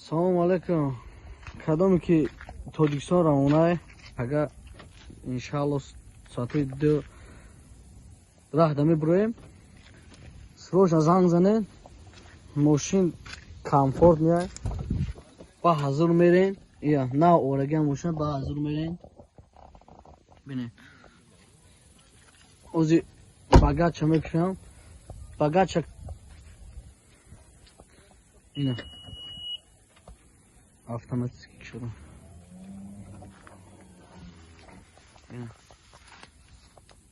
Салому алейкум. Кадоме ки Тоҷикистон равонай, агар иншаалло соати 2 раҳда мебуроем, срочно занг занед, мошин комфорт меяд, ба ҳазур мерем. Ия, на орагия мошин ба ҳазур мерем. Бинед. Ози багача мекушам. Багача ина автоматически шуда. Ина.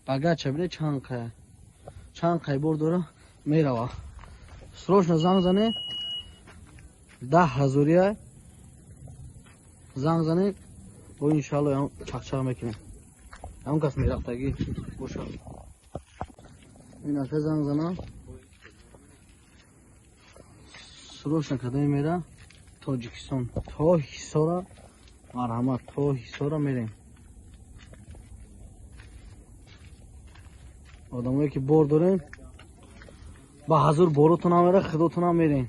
Багача бине чанд қая. Чанд қай бор дора мерава. Срочно занг зане. 10 ҳазория. Занг зане. Бо иншалло чақчақ мекунем. Ҳам кас мерафтагӣ боша. Ин ака занг занам. Срочно кадоме мера Тоҷикистон то Ҳисора, марҳамат, то Ҳисора мерем. Одамое ки бор дорем, ба ҳазур боротонам мера, худотонам мерем.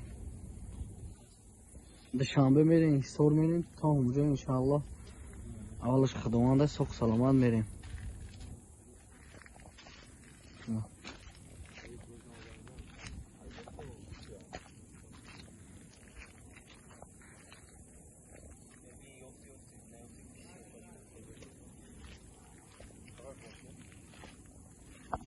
Душанбе мерем, Ҳисор мерем, то ҳамҷо иншааллоҳ. Аввалаш Худованда соқ саломат мерем.